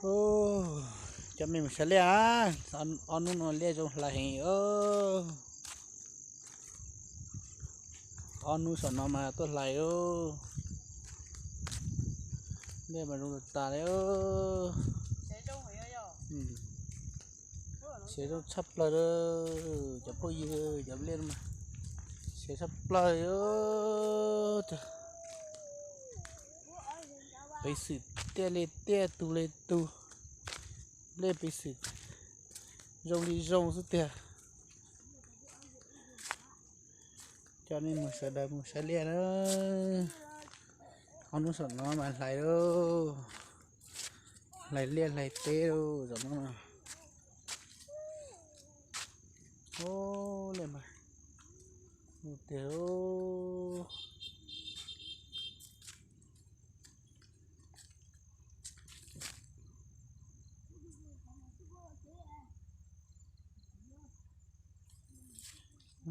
Cov me mus saib liaj, ob hnub no liaj zoo hlais heev os. Ob hnub saum no mas tuaj hlais os. Liaj mas zoo tas tas li. Siav zoo tshaj plaws li, cov phooj ywg, cov liaj mas siav tshaj plaws li. Pev xwm tiaj li tiaj, tug li tug, liaj pev xwm zoo li zoo xwb tiag. Coj nej mus sawv daws mus saib liaj na. Ob hnub saum no mas hlais lauj, hlais liaj hlais teb lauj zaum no. Liaj mas tiag.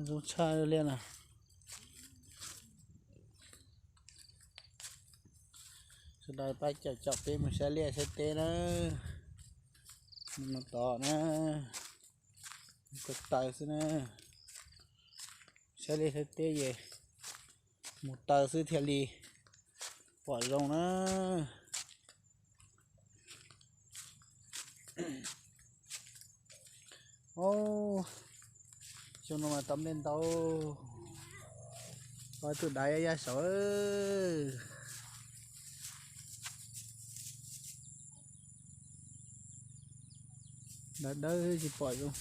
Zoo tshaj liaj na. Sawv daws pab caum caum peb mus saib liaj saib teb na. Mus tod na, ko taw xwb na. Saib liaj saib teb es mus taw xwb thiaj li pom zoo na. Xyoo no mas tau nplej ntau, tus dav yaj saud. Dawb dawb tsis pom zoo.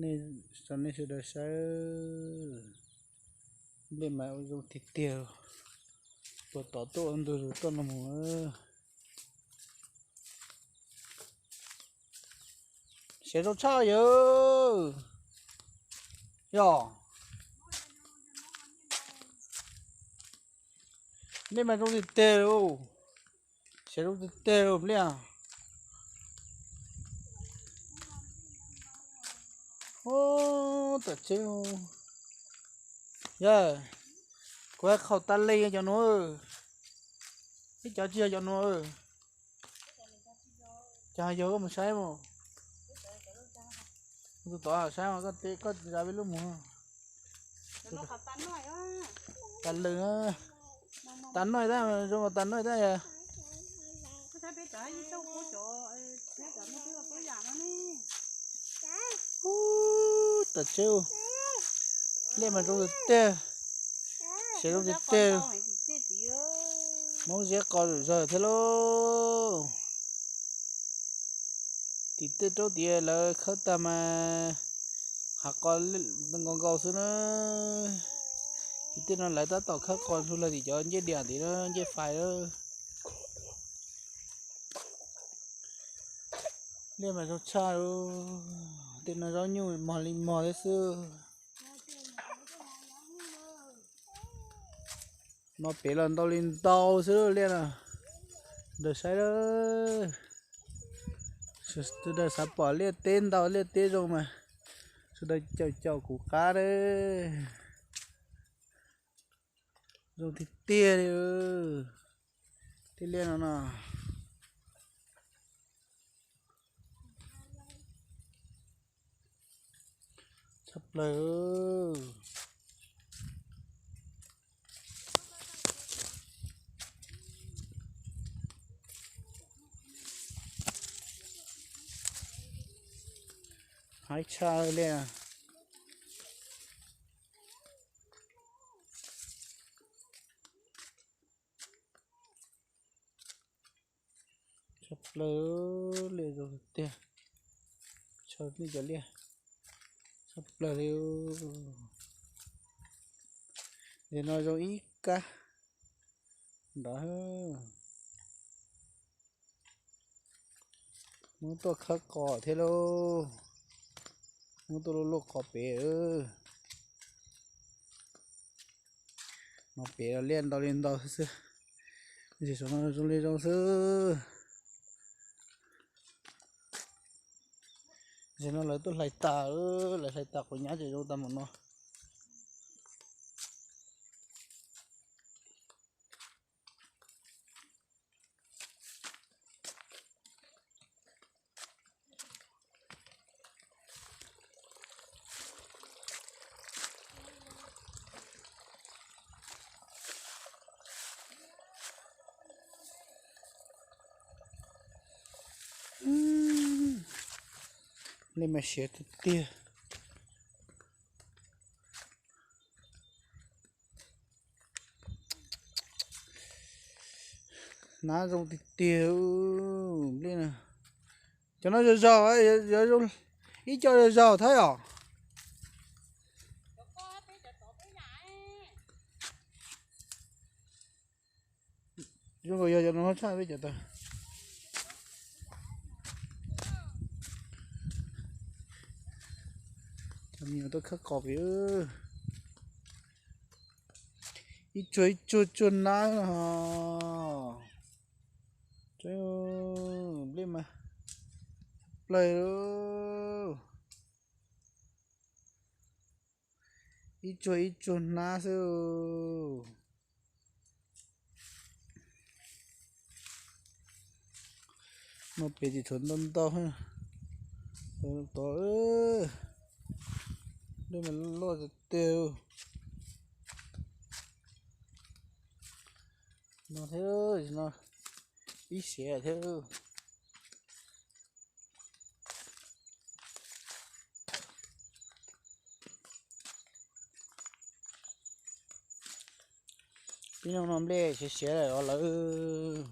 Nej, nej sawv daws saib, nplej mas ua zoo tiag tiag, puag tod tuaj ua ntug zus tuaj no mus. Siav zoo tshaj yawg. Yog, nplej mas zoo tiag tiag lauj. Siav zoo tiag tiag lauj nplej. Ub, tam tseeb. Yog, kuv hais qhaum tas li cov nuav, ib cov tsis yog cov nuav. Cov yog koj mus saib mus, tus tod saib mas koj, koj zam peb lub mus. Tas lwm, tas noj tas noj tas yog. Ub, tas tseeb, liaj mas zoo tiag tiag, siav zoo tiag tiag. Hmoob ziab qos zom zaws thiab lauj. Tim tej roob tid lawv khawb tag mas hav qos nkaus nkaus xwb na. Tim tej no lawv tab tom khawb qos ntsuag lawm tim cov ncej diam tid na, ncej fais na. Liaj mas zoo tshaj, tej no zaub nyuj mog li mog thiab xwb. No pem los ntau li ntau xwb liaj no. Sawv daws saib, sawv daws xav pom liaj teb ntau liaj teb zoo mas sawv daws caum caum kuv qab na. Zoo tiag tiag li, tej liaj no no. Tshaj plaws. Haib tshaj li. Tshaj plaws, liaj zoo tiag. Tshaj nej cov liaj, tshaj plaws li. Nim no zoo ib kab nrov. Muab tuaj khawb qos thiab lauj. Muab tuaj luaj luaj qos pem. No pem los liaj ntau li ntau xwb. Ntsis saum no zoo li zoo xwb. Ntsis no lawv tuaj hlais tas, lawv hlais tas quav nyab ces zoo tag mus no. Nplej mas siav tiag tiag. Hnab zoo tiag tiag. Nplej no, cov no zog zog, ib co zog zog thiab os. Zoo nkaus yog cov no tshaj peb cov tas. Cov me nyuam tuaj khawb qos pem. Ib tsuag ib tsuag tsuag nab os. Nplej mas plaws. Ib tsuag ib tsuag hnab xwb. No pem tsis tshuav ntau ntau. Tod, nplej mas loj tiag tiag. No thiab, no ib siav thiab. Pib loo no nplej siav siav lawm os lawv.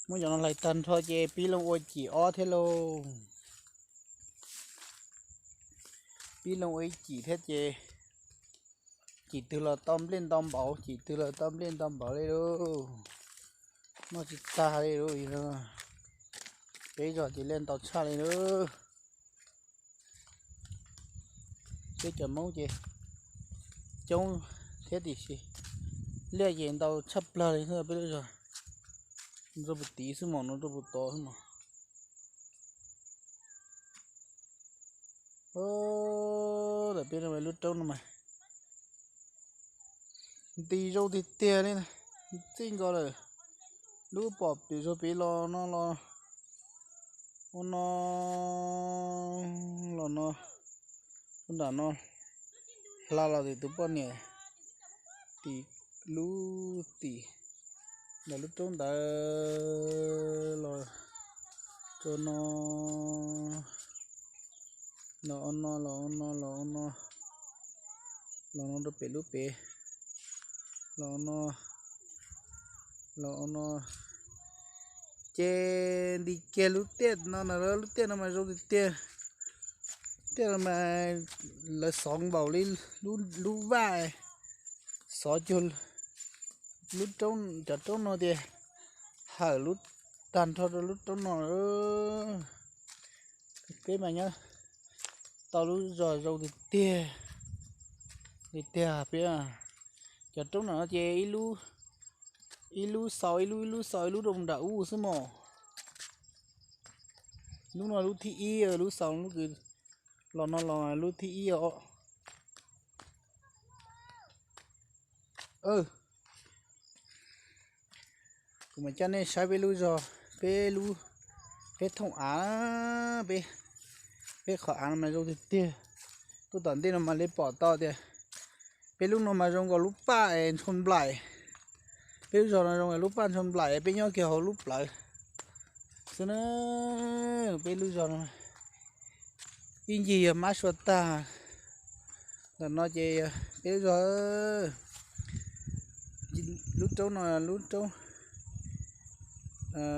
Muab cov no hlais tag nrho ces pib loo ua cim ob thiab lauj. Pib loo ua ib cim thiab ces cim twg los tau nplej ntau npaum, cim twg los tau nplej ntau npaum li lauj. Noj tsis tag li lauj. Peb zog ces liaj ntau tshaj li lauj. Peb cov Hmoob ces coob thiab tiam sis liaj ces ntau tshaj plaws li xwb peb lub zog. Rau puag tid xwb mos, no rau puag tod xwb mos. Ntawm peb no lub roob no mas nti zoo tiag tiag li, txij nkaus lawm lub pom pem zog pem los no los, ua no los no, nram no hla los tim tus poj niam, tim lub tim ntawm lub roob ntawd los txog no, los ua no los ua no los ua no, los no rau pem lub pem, los ua no, los ua no. Ces nti kiag lub tiaj no na, lub tiaj no mas zoo tiag tiag. Tiaj no mas lawv xov npaum li lub vaj, xov cuag lub roob, cov roob no tias hawm lub, tag nrho rau lub roob no. Peb mas nyob tau lub zog zoo tiag tiag li tiag peb. Cov roob no ces ib lub xaus ib lub, ib lub xaus ib lub rau nram ub xwb mos. Lub no lub thib ib, lub xaus lub kws los no los lub thib ib os. Kuv mam coj nej saib peb lub zog, peb lub, peb thooj av, peb, peb qhov av no mas zoo tiag tiag. Tuaj tom ntej no mas li pom tau tias peb lub no mas zoo nkaus lub paj es ntsho nplaim. Peb lub zog no zoo nkaus lub paj ntsho nplaim, peb nyob kiag hauv lub plawv xwb na. Peb lub zog no ib ncig yog mab sua tag. Ntawm no ces peb lub zog, lub roob no lub roob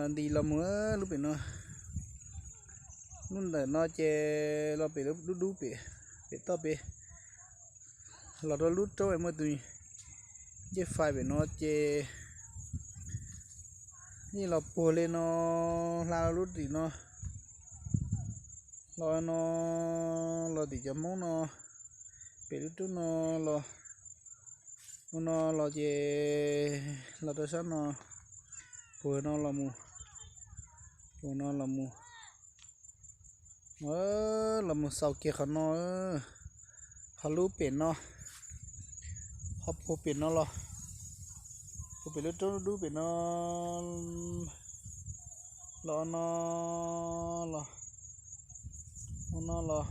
nti los mus lub pem no. Lub ntawm no ces los pem dub dub pem, pem toj pem, los rau lub roob es muaj tus ncej fais pem no ces yeej los puag li no, hla lub tim no, los no, los tim cov Hmoob no, pem lub roob no los, ua no los ces los rau sab no, puag no los mus, puag no los mus, los mus xaus kiag qhov no, qhov lub pem no, qhov puag pem no los, puag pem lub roob dub dub pem no los no, los ua no los,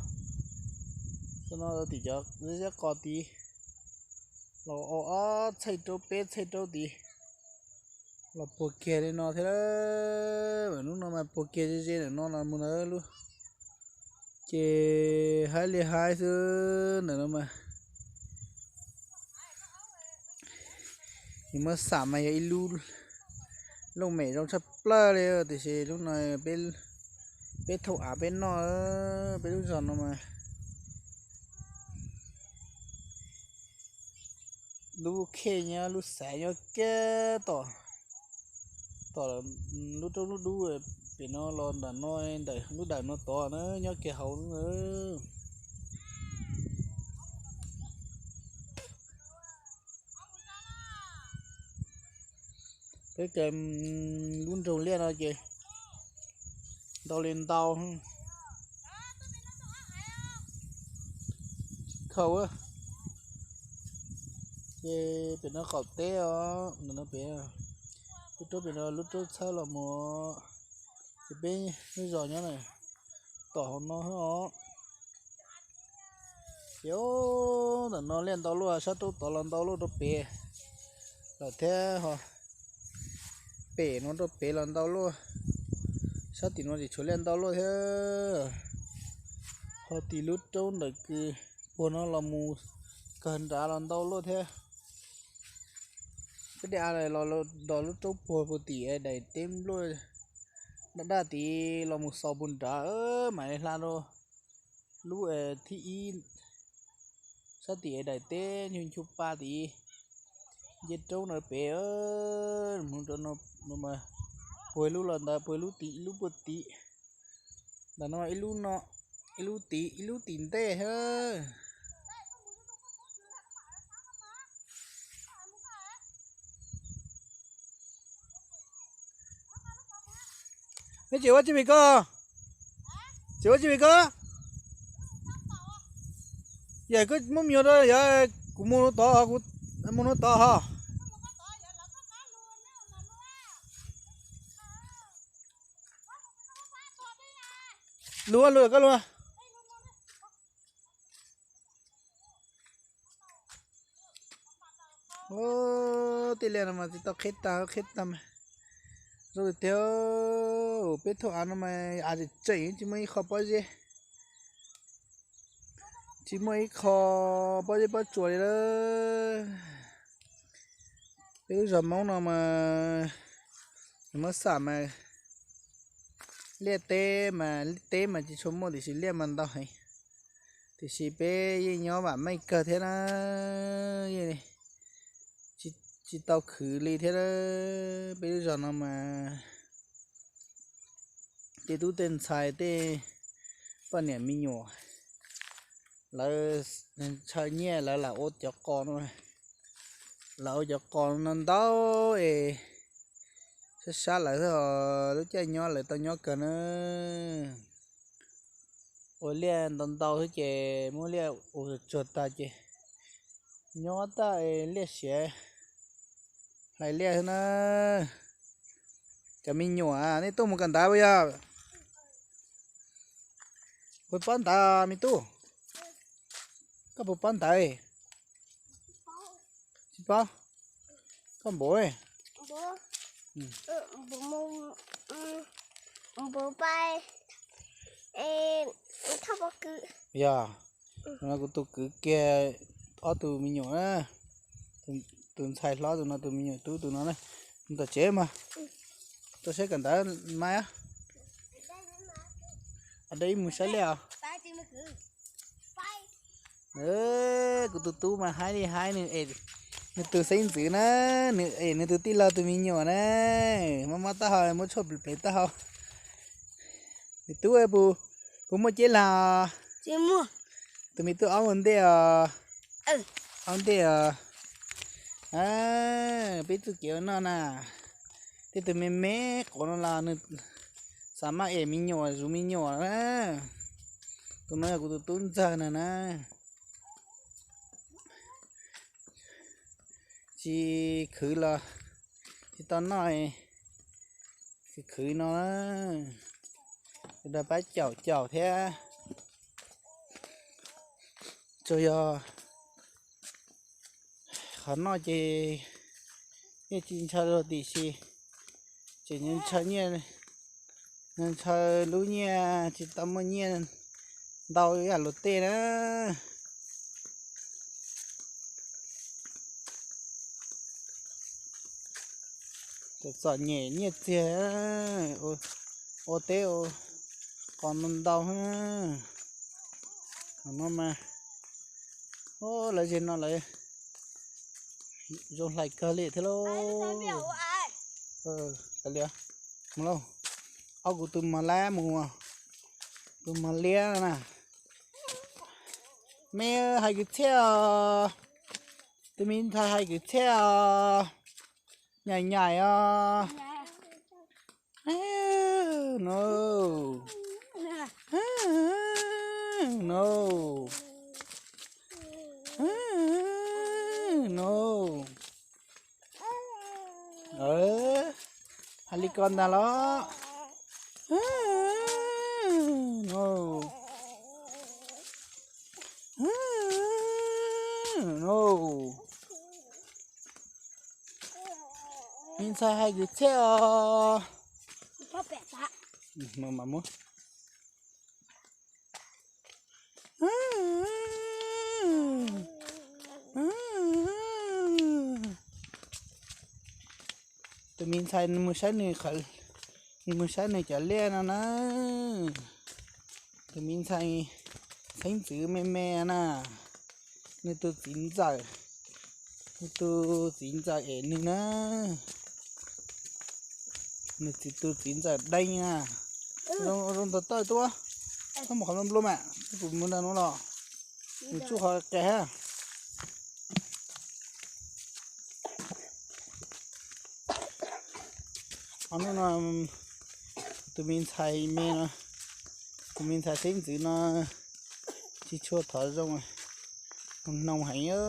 no tim cov zeb qos tid, los ua ob txhaij roob peb txhaij roob tid, Los puag kiag li no thiab. Lub no mas puag kiag ze ze ntawm no los mus ntawd lub, ces haib li haib xwb ntawm no mas. Nws muab xam mas yog ib lub looj mem zoo tshaj plaws li, tiam sis lub no peb thooj av peb noj, peb lub zos no mas lub khej nyob lub xaiv nyob kiag tom, tom lub roob lub dub, pem no los ntawm no, ntawm lub dawm no tod na, nyob kiag hauv. Peb cov lub nroog liaj no ces ntau li ntau. Tsis khaus, ces pem no qaum teb os, ntawm no pem, lub roob pem no lub roob txhawb los mus, ces peb lub zos nyob na, tom hauv no os. Ces ntawm no liaj ntau luaj, sab roob tod los ntau luaj rau pem lawm thiab ho. Pem no rau pem los ntau luaj, sab tim no tsis tshuav liaj ntau luaj thiab. Ho tim lub roob ntawm kws puag no los mus kawg nrad los ntau luaj thiab. Peb dej av los nrog lub roob puag puag tim daim teb npluaj daj daj tid los mus xaus puag nrad, mam li hla rau lub thib ib sab tim daim teb nchu nchu pa tid, nce roob ntawd pem, mus rau no, puag lub los ntawd, puag lub tim, lub puag tim. Ntawm no ib lub no, ib lub tim, ib lub tim ntej thiab. Neb tsis ua tsi vim ko, tsis ua tsi vim ko. Yog koj muab me nyuam rau, yog kuv mus tod, kuv mus tod ho. Luag luag koj luag. Tej liaj no mas tsis tau qhib tag, qhib tag mas zoo tiag. Peb thooj av no mas av tseem tseem, tsis muaj ib qho pob zeb, tsis muaj ib qho pob zeb pob tsuas li lawm. Peb lub zos Hmoob no mas nws muab xam mas liaj teb mas, teb mas tsis tshua muaj tiam sis liaj mas ntau heev. Tiam sis peb yeej nyob vam meej kawg thiab na, yeej tsis tau khwv li thiab. Peb lub zos no mas tej tub tej ntxhais tej poj niam me nyuam lawv ntshaw nyiaj lawv lam ua cov qos no, lam ua cov qos no ntau es sab sab lawv xwb os, lub caij nyob lawv tau nyob kawg na. Ua liaj ntau ntau xwb ces muab liaj ua tsuag tag ces nyob tag es liaj siav hlais liaj xwb na. Cov me nyuam, nej tuaj mus kawm ntawv puas yog? Puas paub ntawv me tub? Koj puas paub ntawv? Tsis paub. Koj npaum yog, no kuv tus kwv kiag ob tug me nyuam na, tus ntxhais hlob tus no, tus me nyuam tub tus no na, mus tom tsev mas, tuaj saib kawm ntawv mas, de ib mus saib liaj os. Kuv tus tub mas haib li haib, nws es nws tus xeeb ntxwv na, nws es nws tus tij laug tus me nyuam na, mob mob taub hau, muab tshuaj plev plev taub hau. Nws tub, puas muaj ceb lag? Tus me tub aub ua ntej os. Aub ntej os. Peb txuj kev ua noj na, tej tus me me quav no los nws xav maj es me nyuam zuv me nyuam na. Tus no yog kuv tus tub ntxawg na na. Tsis khwv los tsis tau noj, khwv khwv no, dag pab caum caum thiab. Tsuas yog qhov noj ces yeej tsis ntshaw los tiam sis Ces ntshaw nyiaj, ntshaw lub nyiaj tsis tau muaj nyiaj ntau ib yam luag tej na. Txom txom nyem nyiaj txiag, ua teb ua qos ntau ntau. Qhov no mas, lawv zej no lawv zoo hlais kawg li thiab lauj. Mus lauj, ob kuv tus mos lab mus, tus mos liab na. Me hais kwv txhiaj os, tus me ntxhais hais kwv txhiaj os, nyaim nyaim os. No, no, no. Hais li ko ntag los. No, no. Me ntxhais hais kwv txhiaj os. Tus me ntxhais nws mus saib nws qhov, nws mus saib nws cov liaj no na. Tus me ntxhais xeeb ntxwv me me na, nws tus txiv ntxawm, nws tus txiv ntxawm es nws na, nws tus txiv ntxawm deej na. Zoo tau tawj tuaj, txhob mus qhov nplo nplo mas, kuv mus ntawm no los, nws tsuj qhov qes hab. Qhov no, tus me ntxhais me no, tus me ntxhais xeeb ntxwv no tsis tshua thov zoo, hnoos heev.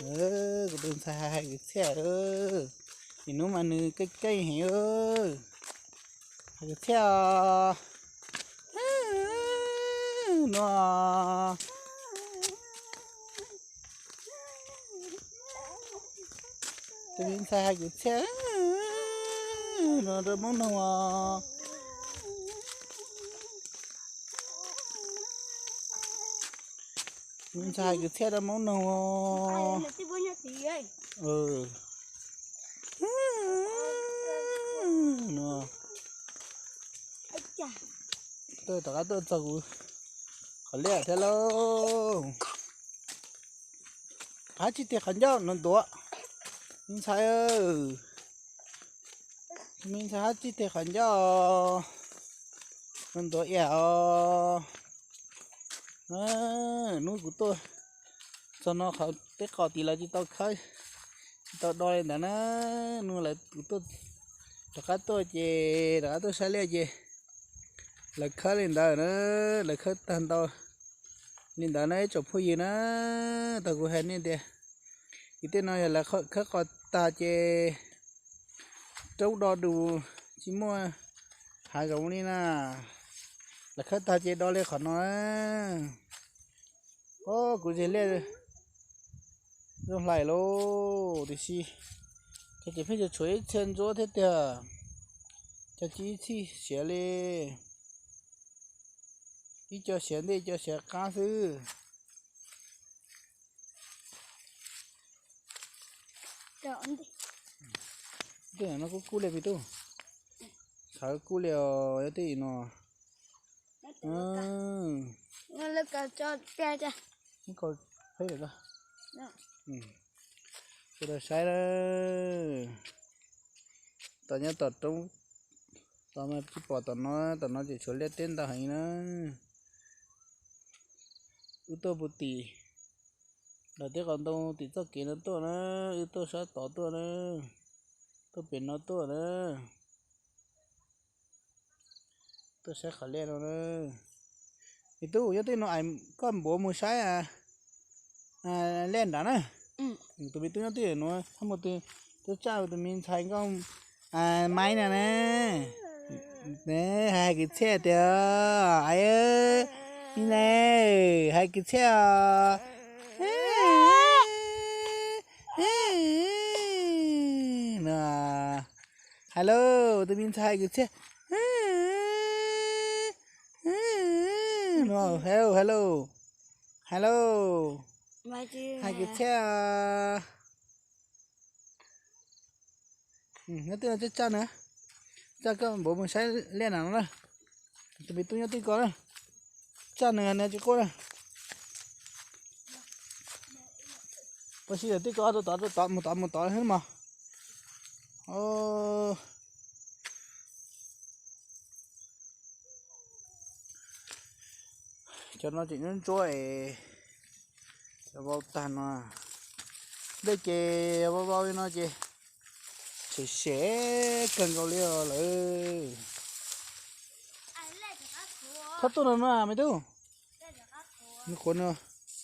Kuv tus ntxhais hais kwv txhiaj, nim no mas nws keej keej heev. Hais kwv txhiaj no. Tus me ntxhais hais kwv txhiaj no rau Moob noog os. Tus me ntxhais hais kwv txhiaj rau Moob noog os. Tuaj rov qab tuaj txog kuv qhov liaj thiab lauj. Hab tsis tig qhov ncauj no ntuav. Me ntxhais, me ntxhais hab tsis tig qhov ncauj no ntuav iam os. Hnub kuv tuaj txog no qhov teb qos tim lawv tsis tau khawb, tsis tau do li ntawd na. Hnub lawv kuv tuaj rov qab tuaj ces rov qab tuaj saib liaj ces lawv khawb li ntawd na, lawv khawb tag ntau li ntawd na ib tsoom phooj ywg na. Tau kuv hais nej tias, ces tej no yog lawv khawb qos tag ces roob do dus tsis muaj hav zoov li na. Lawv khawb tag ces do li qhov no. Os, kuv zes liaj zoo hlais lauj, tiam sis cov ces pheej tshuav ib txhia ntsuab thiab tiag, cov tsis ib txhij siav li, ib co siav ntej ib co siav qab xwb. Tej no kub kub li pis tub, txhawv kub li os, yog tej no. Ib kaus peb lawm, sawv daws saib, tom nyob tom roob, tom mas tsis pom tom no, tom no ces tshuav liaj teb ntau heev na. Wb tuaj puag tim lawv tej qos ntoo tim txoj kev no tuaj na, wb tuaj sab tod tuaj na, tuaj pem no tuaj na, tuaj saib qhov liaj no na. Me tub, nyob twj no es koj npuav mus saib liaj nrad na. Tus me tub nyob twj no, txhob mus, tub tsaj tus me ntxhais nkauj Maiv no na. Hais kwv txhiaj tias, me ntxhais, hais kwv txhiaj os. Hello, tus me ntxhais hais kwv txhiaj. No, hello, hello. Hello. Hais kwv txhiaj. Nyob twj no tsaj tsaj na. Tsaj koj npauv mus saib liaj na no na. Tus me tub nyob twj ko na. Tsaj nws na tsis quaj na. Ua si twj ko rau tod rau tod mus tod mus tod xwb mog. Cov no tseem ntsuab ntsuab es, cov vau tag no. Dej ces vau vau li no ces sev sev kawg nkaus li os lawm. Txhob tuaj no mas me tub. Nws qhuav no,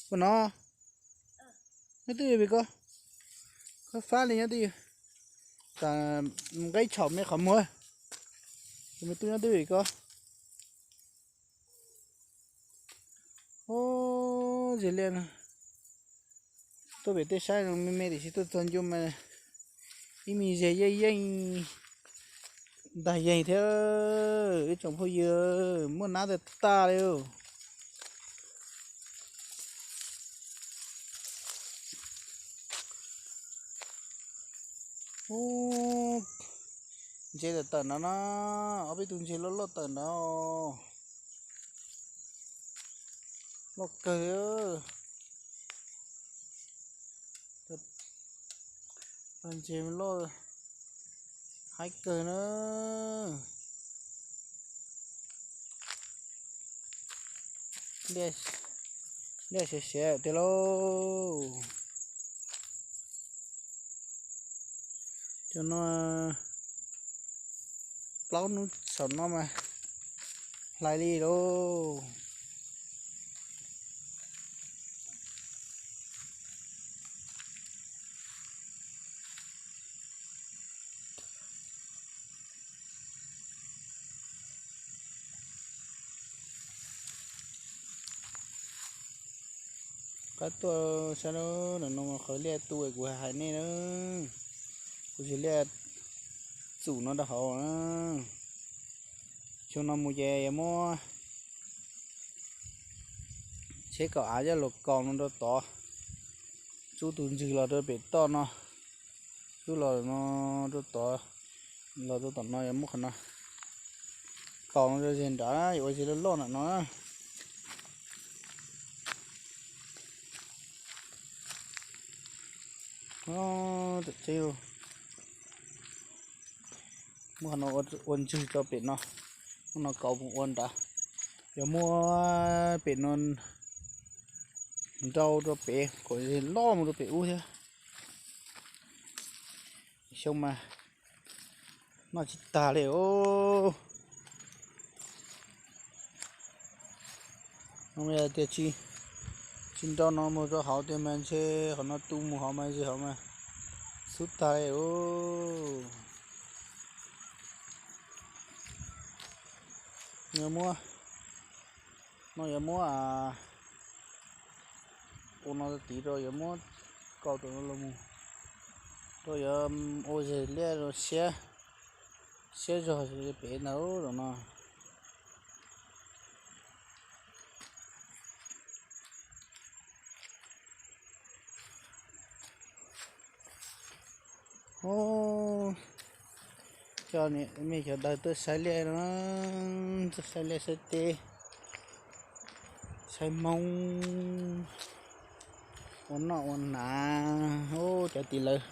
ua no. Nyob twj ywm vim ko, koj fab li nyob twj ywm. Tam nqeeb tsham me qhov muag. Tus me tub nyob twj ywm vim ko. Ub, zig liaj no. Tuaj pem tej saib me me tiam sis tuaj txog ncua mas ib me zeg yeej yeej ntag yeeg thiab. Ib tsoom phooj ywg, muaj nab tag tag li. Ub, ntses tawm tawm no na, ob peb tug ntses loj loj tawm no. Loj kawg. Ntses loj haib kawg na. Liaj siav siav tiag lauj. Cov no plaub hnub saum no mas hlais li lauj. Qab tuaj saib no, no qhov liaj tu kuv hais nej na, kuv tsis liaj txum no rau hauv na. Xyoo no mus ces yuav muab tsheb kaum av coj los kaus no rau tod, tsub tus ntswg los rau pem toj no, tsub los no rau tod, los rau tom no yuav muab qhov no kaus no rau zes nrad yuav ua zes loj loj ntawm no. Muab qhov no ua ntswg rau pem no, muab no kaus mus ua nrad, yuav muab pem no nrau rau pem kom zes loj mus rau pem ub thiab. Xyoo mas noj tsis tag li os. No tias tsis nrau no mus rau hauv tiag mas ntshe qhov no tu mus hauv mas zes hauv mas xub tag li os. Yuav muab, no yuav muab ua no tiv rau yuav muab kaus tus no los mus rau yuav ua zes liaj siab, siab zog pem ntawd no. Coj niam me cov dawg tuaj saib liaj no, tuaj saib liaj saib teb, saib Hmoob ua noj ua hnav. Cov tim lawv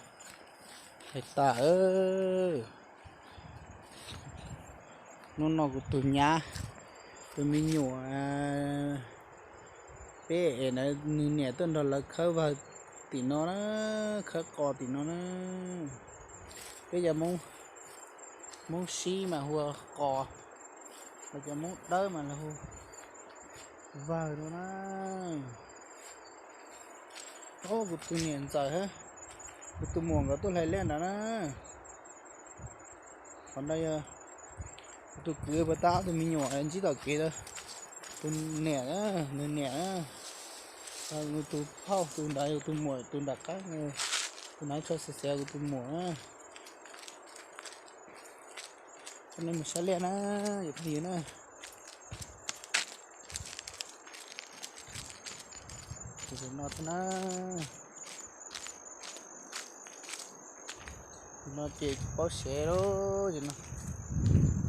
hais tas, hnub no kuv tus nyab, tus me nyuam, peb es nws niam tuaj nrog lawv khawb vawg tim no na, khawb qos tim no na. Peb cov Hmoob Sib mas hu ua qos, ho cov Hmoob Dawb mas lawv hu vawg no na. Ob, kuv tus niam ntxawm, kuv tus muam nkawd tuaj hlais liaj ntawd na. Qhov ntawd yog kuv tus kwv puas tab ob tug me nyuam ntsib tom kev, tus niam, nws niam, nws tus phauj, tus ntawd yog tus muam, tus nram qab, tus naiv tsho xiav xiav kuv tus muam. Nej mus saib liaj na, yog phooj ywg na. Tus no thiab na, tus no ces tsis paub siav lawm, tus no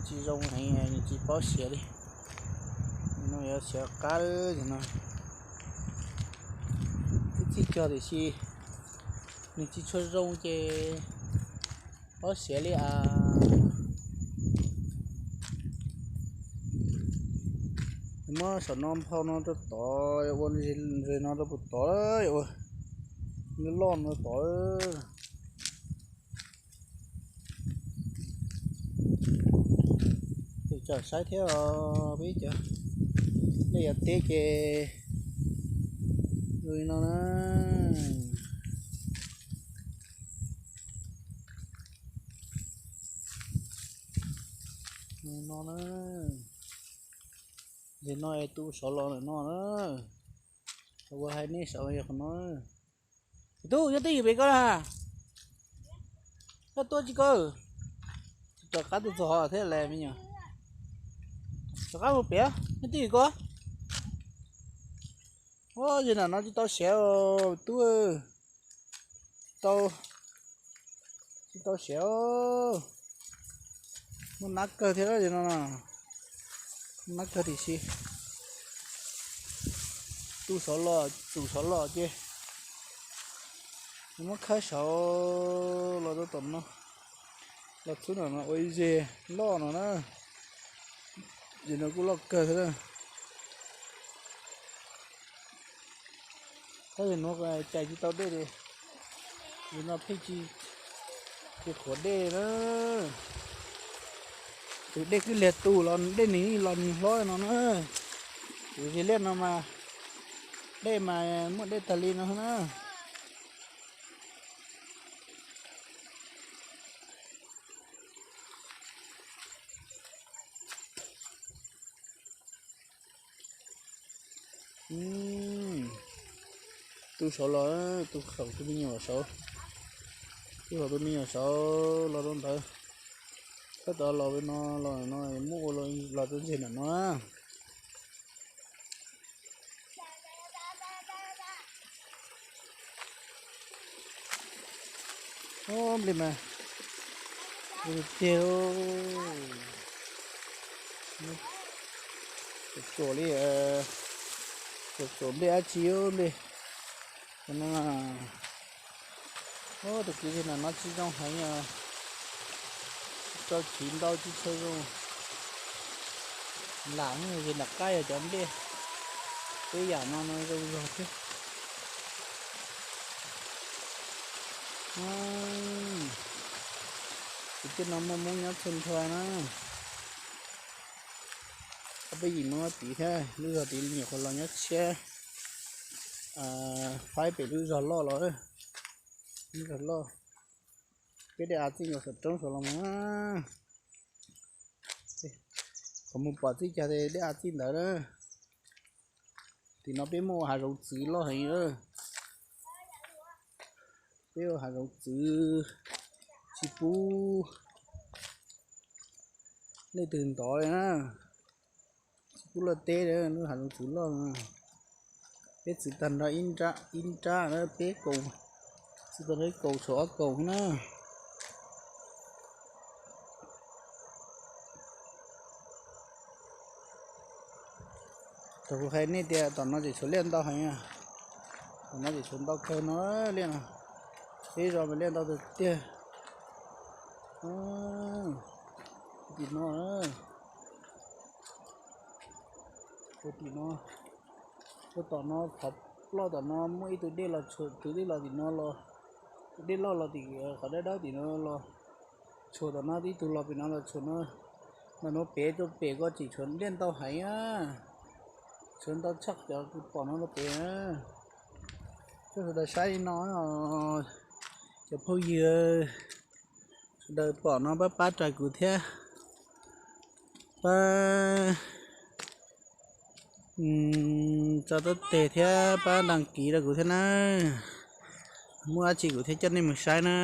tsis zoo heev, nws tsis paub siav li. Tus no yuav siav qab, tus no twb txij cog tiam sis nws tsis tshua zoo ces paub siav li as. Muab saum no nphau no rau tod, ua ze no rau puag tod, ua loj loj no tod. Ces tsom saib thiab os, peb cov nej yog teb ces zoo li no na. Zoo no na. Ces no es tu saud los ntawm no na. Ua hais nej saud yog qhov no. Tub, nyob twj ywm pem ko na. Koj tuaj tsis koj. Rov qab tuaj txog thiab las me nyuam. Rov qab mus pem, nyob twj ywm ko. Ua, yog nram no tsis tau siav tub. Tsis tau, tsis tau siav. Muaj nab kawg thiab no. Muaj nab kawg tiam sis tu saud los, tu saud los ces muab khawb saud los rau tom no. Los txhub no no ua ib ze loj no na. Ces no kuj loj kawg thiab na. Tab sis nuav cais tsis tau dej li, yus no pheej tsis, tsis qhuav dej na. Tus dej kwj liag tus los dej nws los nws hlob no na. Tus zig liaj no mas dej mas muaj dej tag li no na. Tu saud los, tu saum tus me nyuam saud, tu saum tus me nyuam saud los rau ntawd. Tab tom los no, los no muab ua los rau ntseg ntawm no. Ob nplej mas tiag, tsuam li, tsuam nplej dab tsi nplej no. Tus kwv zig ntawm no tsis zoo heev, tsis tau chiv ntau tsis tshua zoo. Lam zig nram qab yog cov nplej, peb yam no no zoo zog thiab. Tus tej no muaj Hmoob nyob txhua nrho na. Ob peb yim Hmoob nyob tid thiab, lub zog tid nyuam qhuav los nyob tshiab, faib pem lub zog loj los, lub zog loj. Peb dej av txij nkaus saum roob saud los mas, qhov mus pom txij cag dej av txij ntawd na. Tim no peb muaj ua hav zoov txwv loj heev. Peb ua hav zoov txwv tsis pub leej twg ntov li na, tsis pub luaj teb li, lub hav zoov txwv loj no. Peb txwv tag nrho ib nrab, peb kaus, txwv tag nrho ib kaus tshuav ob kaus na. Thaum kuv hais nej tias tom no ces tshuav liaj ntau heev, tom no ces tshuav ntau kawg no liaj no, peb zos mas liaj ntau tiag tiag. Tim no, tim no, tom no qhov ploj tom no muaj ib tug dej los tshuam, tus dej los tim no los, tus dej loj los tim qhov dawb dawb tim no los, tshuam tom no ib tug los pem no los tshuam no. Ntawm no pem rau pem ko tseem tshuav liaj ntau heev, tshuav ntau tshaj cov kuv pom no rau pem. Coj sawv daws saib li no, cov phooj ywg sawv daws pom no pab pab rau kuv thiab, pab tso tab teg thiab pab đăng ký rau kuv thiab na. Muaj dab tsi kuv thiaj coj nej mus saib na.